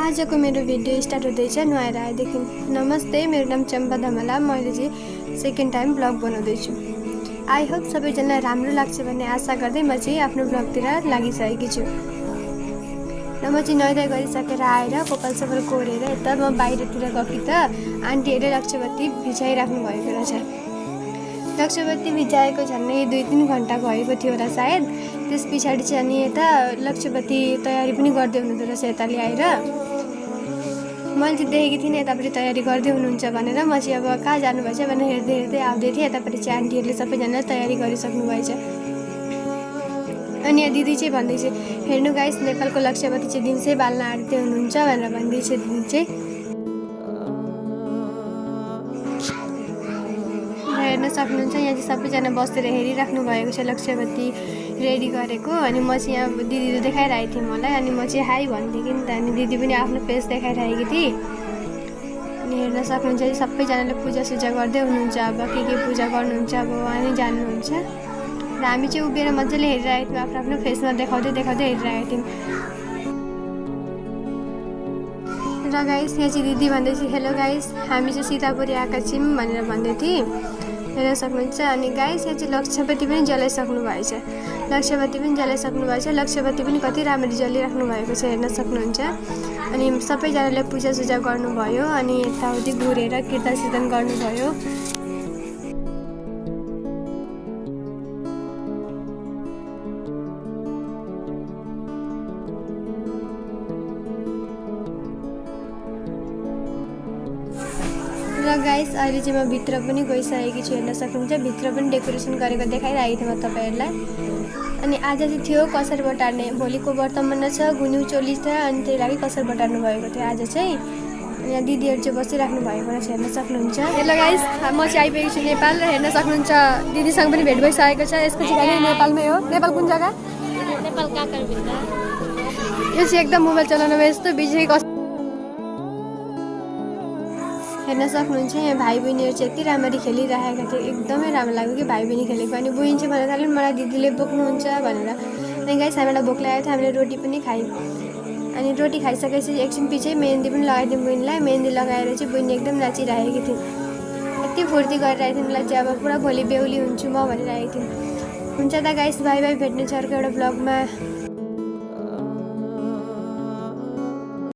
आजको मेरो video start हुँदैछ नुहाएर आएदेखि। नमस्ते, मेरो नाम चम्पा धमला। मैले चाहिँ सेकेन्ड टाइम ब्लग बनाउँदैछु। आई होप सबैजनालाई राम्रो लाग्छ भन्ने आशा गर्दै म चाहिँ आफ्नो ब्लगतिर लागिसकेकी छु। र म चाहिँ नुहाइ गरिसकेर आएर कपाल सपाल कोरेर यता म बाहिरतिर गएकी त आन्टीहरूले लक्ष्यवती भिजाइराख्नु भएको रहेछ। लक्ष्यवती भिजाएको झन्डै 2-3 घन्टा भएको थियो होला सायद। त्यस पछाडि चाहिँ अनि यता लक्ष्यवती तयारी पनि गर्दै हुनुहुँदो रहेछ यता ल्याएर। मैले चाहिँ देखेकी थिइनँ यतापट्टि तयारी गर्दै हुनुहुन्छ भनेर। म चाहिँ अब कहाँ जानुभएछ भनेर हेर्दै हेर्दै आउँदै थिएँ। यतापट्टि चाहिँ आन्टीहरूले सबैजनाले तयारी गरिसक्नु भएछ। अनि दिदी चाहिँ भन्दैछ, हेर्नु गाइस नेपालको लक्ष्यवती चाहिँ दिनसै बाल्न आँट्दै हुनुहुन्छ भनेर भन्दैछ दिदी चाहिँ। हेर्न सक्नुहुन्छ यहाँ चाहिँ सबैजना बसेर हेरिराख्नु भएको छ लक्ष्यवती रेडी गरेको। अनि म चाहिँ यहाँ दिदीले देखाइरहेको थिएँ मलाई। अनि म चाहिँ हाई भन्थेँ कि नि त। अनि दिदी पनि आफ्नो फेस देखाइरहेकी थिएँ। अनि हेर्न सक्नुहुन्छ सबैजनाले पूजासुजा गर्दै हुनुहुन्छ। अब के पूजा गर्नुहुन्छ अब उहाँ नै जान्नुहुन्छ। र हामी चाहिँ उभिएर मजाले हेरिरहेको थियौँ, आफ्नो आफ्नो फेसमा देखाउँदै हेरिरहेको थियौँ। र गाइस यहाँ चाहिँ दिदी भन्दैछ, हेलो गाइस हामी चाहिँ सीतापुरी आएका छौँ भनेर भन्दै थिएँ। हेर्न सक्नुहुन्छ। अनि गाइस यहाँ चाहिँ लक्ष्यवती पनि जलाइसक्नु भएछ। लक्ष्यवती पनि जलाइसक्नु भएछ। लक्ष्यवती पनि कति राम्ररी जलिराख्नु भएको छ हेर्न सक्नुहुन्छ। अनि सबैजनाले पूजासुजा गर्नुभयो। अनि यताउति घुरेर कीर्तन सिर्तन गर्नुभयो। र गाइस अहिले चाहिँ म भित्र पनि गइसकेकी छु। हेर्न सक्नुहुन्छ भित्र पनि डेकोरेसन गरेको देखाइरहेको थिएँ म तपाईँहरूलाई। अनि आज चाहिँ थियो कसार बटार्ने। भोलिको व्रतबन्ध छ, गुन्यु चोली छ। अनि त्यही लागि कसार बटार्नु भएको थियो आज चाहिँ। अनि यहाँ दिदीहरू चाहिँ बसिराख्नु भएको रहेछ हेर्न सक्नुहुन्छ। हेलो गाइस म चाहिँ आइपुगेको छु नेपाल। र हेर्न सक्नुहुन्छ दिदीसँग पनि भेट भइसकेको छ। यसको चाहिँ नेपालमै हो। नेपाल कुन जग्गा? नेपाल काकरभित्र। यो चाहिँ एकदम मोबाइल चलाउनमा यस्तो बिजी हेर्न सक्नुहुन्छ। यहाँ भाइ बहिनीहरू चाहिँ यति राम्ररी खेलिरहेका थिए। एकदमै राम्रो लाग्यो कि भाइ बहिनी खेलेको। अनि बहिनी चाहिँ भनेर थाल्यो मलाई दिदीले बोक्नुहुन्छ भनेर। अनि गाइस हामीलाई भोक लागेको थियो, हामीले रोटी पनि खायौँ। अनि रोटी खाइसकेपछि एकछिन पछि मेहन्दी पनि लगाइदिउँ बहिनीलाई। मेहन्दी लगाएर चाहिँ बहिनी एकदम नाचिरहेकी थिइन्। यति फुर्ती गरिरहेको थिएँ मलाई चाहिँ अब पुरा भोलि बेहुली हुन्छु म भनिरहेको थिएँ। हुन्छ त गाइस बाई बाई, भेट्ने छ अर्को एउटा ब्लगमा।